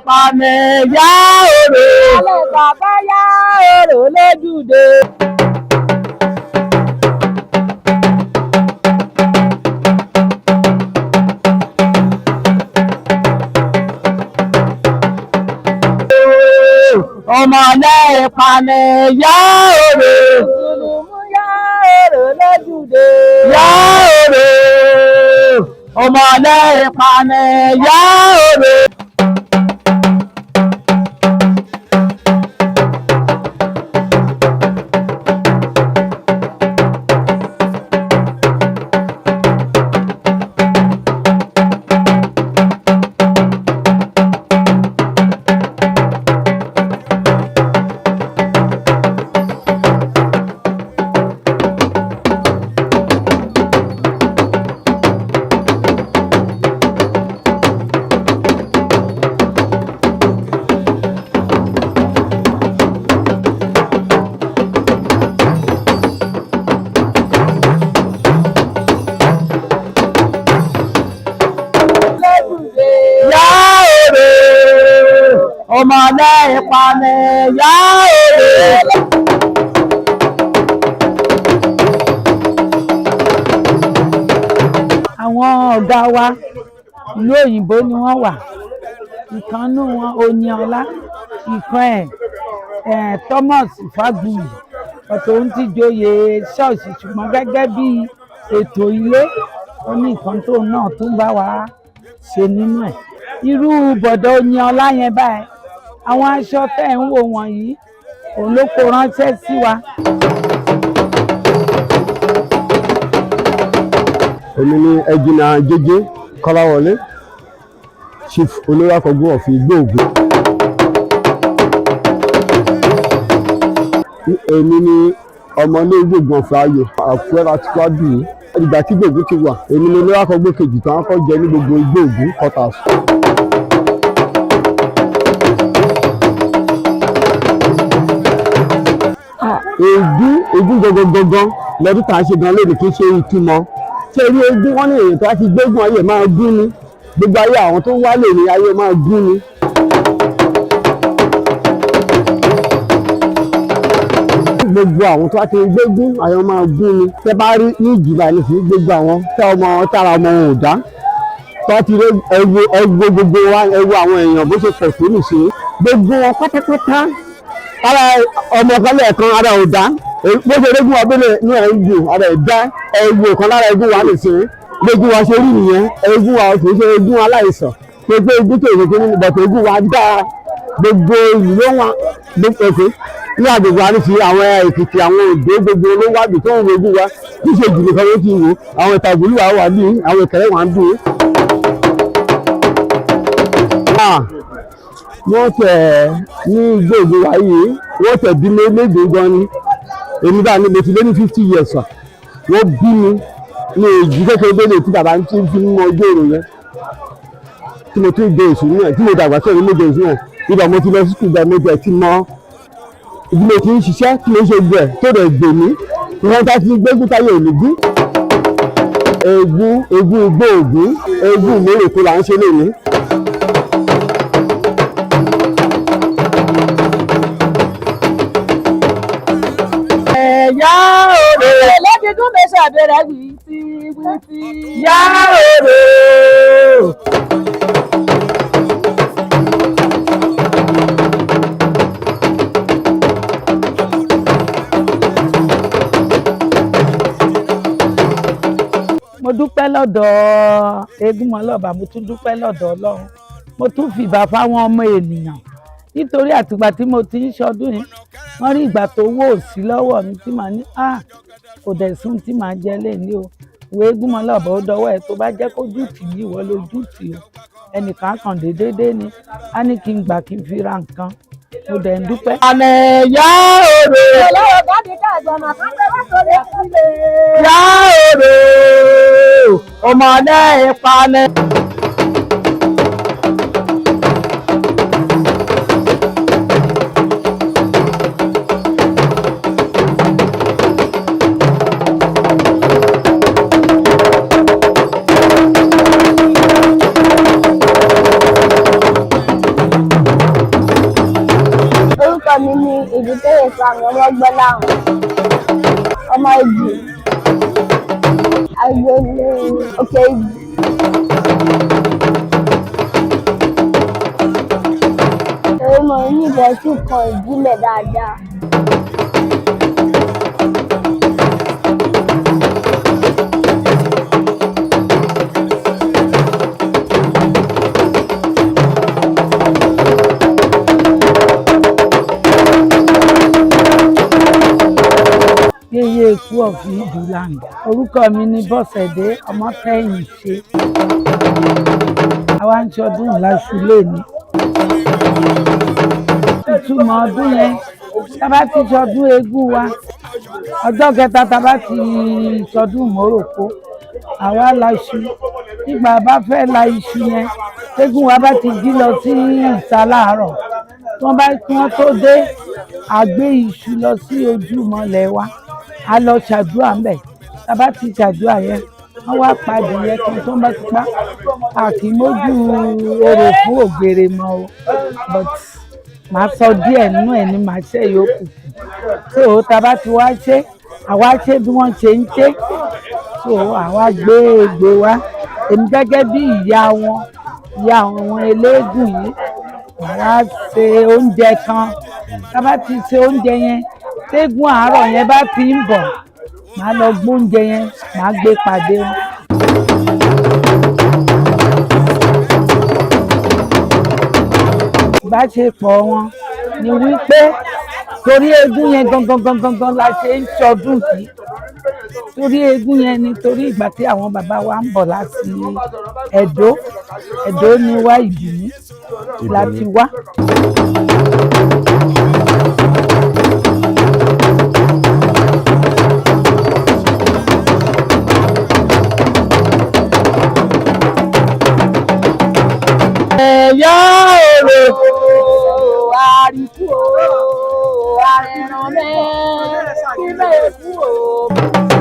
Ìpànì yá òrò. Alẹ́ bàbá yá òrò lójúde. Ọmọlé ìpànì yá òrò. Mùsùlùmí yá òrò lójúde. Yá òrò. Ọmọlé ìpànì yá òrò. Lójúde. Yá òrò. Ọmọlé ìpànì yá òrò. Àwọn ọ̀gá wa ìlú òyìnbó ni wọ́n wà. Ìkànnù wọn Oníọlá, ìkan ẹ̀ Thomas Fágbuyì, ọ̀tọ̀ òun ti joyè ṣọ́ọ̀ṣì, ṣùgbọ́n gẹ́gẹ́ bí ètò ilé ó ní nǹkan tóun náà tún bá wa ṣe nínú ẹ̀. Irú bọ̀dọ̀ Oníọlá yẹn báyìí, àwọn aṣọ tẹ́ ẹ̀ ń wò wọ̀nyí, òun ló kó ránṣẹ́ sí wa. Èmi ni ẹjìnà jẹjẹ Kọ́láwọlé, chief olórí of Igbóògùn. Èmi ni ọmọ ilé Igbóògùn ọ̀fẹ́ ayò àkúrẹ́ láti wá bì í. Ìgbà tí Igbóògùn ti wà, èmi ni olórí akọgbó kejì tó ń kọ́ jẹ ní gbogbo Igbóògùn quarters. Ègún ègún gangan lọ́dún tá à ń ṣe gan lónìí kì í ṣe ìtumọ̀ ṣé irú egún wọn ní èyàn tó bá ti gbégún ayé máa gún ni, gbogbo ayé àwọn tó ń wálé ní ayé máa gún ni. Gbogbo àwọn tó bá ti gbégún ayé máa gún ni. Tẹ bá rí ní ìjìbá ní fún gbogbo àwọn tẹ ọmọ tára ọmọ wọn ò dá tó ti rí ẹwo ẹwo gbogbo wa ẹwo àwọn èèyàn bó ṣe pọ̀ tó nìṣe gbogbo wọn pátápátá, ara ọmọ kan lẹ́ẹ̀kan ara ò dá, bó ṣe régún abẹ́lẹ̀ inú ẹ̀ ń dùn, ara ẹ̀ dá, ẹ̀wò kan lára egún wa lè ṣe gbogbo wa ṣe rí nìyẹn. Egún wa kì í ṣe egún aláìsàn, gbogbo egún tó ìrèké nínú bọ̀tẹ̀ egún wa dá gbogbo ìlú ló wà gbogbo ní àgbègbè wa ní fi àwọn Èkìtì, àwọn Oǹdó, gbogbo ló wá bì tó ń wo egún wa. Kì í ṣe jù nìkan ló ti wò, àwọn Ìtàgùlù wa wà bí àwọn Ìkẹrẹ wà ń bí. Wọ́n tẹ̀ ní Igbóògùn wa yìí, wọ́n tẹ̀ bí mi léde gan ni. Èmi bá ní mo ti lé ní 50 years wa, wọ́n bí mi ní èjì kékeré délé tí bàbá ń tí fi mọ ọjọ́ èrò yẹn tí mo tún gbé èṣù náà tí mo dàgbà sẹ́yìn mo gbé èṣù náà. Ibà mo ti lọ sí ìgbà mo tẹ̀ ti mọ ibi mo ti ń ṣiṣẹ́ tí mo ń ṣe gbẹ̀ tó rẹ̀ gbè mí wọ́n tá ti gbégún táyé ò ní gún. Ègún ègún Igbóògùn, ègún mérèkó là ń ṣe lónìí. Ẹ̀yà òrò. Lẹ́dídún mi ṣàbẹ̀rẹ̀ wìtí wìtí. Yá òrò. Mo dúpẹ́ lọ́dọ̀ Eégúnmọ́lọ́ba, mo tún dúpẹ́ lọ́dọ̀ Ọlọ́run, mo tún fìbà fáwọn ọmọ ènìyàn, nítorí àtìgbà tí mo ti ń ṣọdún yìí, wọ́n rí ìgbà tó wó sí lọ́wọ́ mi tí màá ní à kò dẹ̀ sún tí màá jẹ lẹ́ni o. Ìwé Eégúnmọ́lọ́ba ó dọwọ́ ẹ, tó bá jẹ́ kó jù tì í ìwọ ló jù tì o. Ẹnìkan kàn déédéé ni á ní kí n gbà kí n fi ra nǹkan, mo dẹ̀ ń dúpẹ́. Àmì yá òrò. Ọlọ́run bá mi ká àgbọ̀nà kan pé wá sórí ẹ̀kúlẹ̀. Yá òrò. Ọmọlé ìpànì. Mi ni Ìbítóyè Samuel Ọmọgbọ́láhàn, ọmọ Ìjì, agboolé Òkè Ìjì. Torí mo nífẹ̀ẹ́ sí nǹkan ìbílẹ̀ dáadáa. Yéyé ikú ọ̀fìn ìdúlàǹgà. Orúkọ mi ni Bọ́sẹ̀dé Ọmọ́tẹ́yìnṣe. Àwa ń ṣọdún ìlàṣù léni. Ìtumọ̀ ọdún yẹn, tá bá ti ṣọdún eégún wa, ọjọ́ kẹta tá bá ti ṣọdún móròkó, àwa laṣu. Nígbà bá fẹ́ la iṣu yẹn, tégún wa bá ti jí lọ sí ìta láàárọ̀, tí wọ́n bá kí wọ́n tó dé, a gbé iṣu lọ sí ojúmọlẹ̀ wa, a lọ ṣàdúrà ńbẹ̀. Tá bá ti ṣàdúrà yẹn, wọ́n wá pa adìyẹ kan tó ń bá ti pa. A kì í mójú orò fún ògbèrè mọ́ o, but màá sọ díẹ̀ nínú ẹ̀ ní màá ṣe yòókù. So tá bá ti wá ṣe, àwa ṣe bí wọ́n ṣe ń ṣe. So àwa gbé egbò wa. Èmi gẹ́gẹ́ bí ìyá wọn, ìyá àwọn eléégún yìí, màá wá ṣe oúnjẹ kan. Tá bá ti ṣe oúnjẹ yẹn, tégún àárọ̀ yẹn bá ti ń bọ̀, màá lọ gbóúnjẹ yẹn, màá gbé pàdé wọn. Ìbáṣepọ̀ wọn ni wípé torí eégún yẹn gangan gangan gan la ṣe ń ṣọdún yìí. Torí eégún yẹn ni, torí ìgbà tí àwọn bàbá wa ń bọ̀ láti Ẹdó, Ẹdó ni wá, Ìbìní láti wá. Ẹ̀yà èrò. Àríkú o, àrẹ̀ràn mẹ́, kí mẹ́ẹ̀kú o.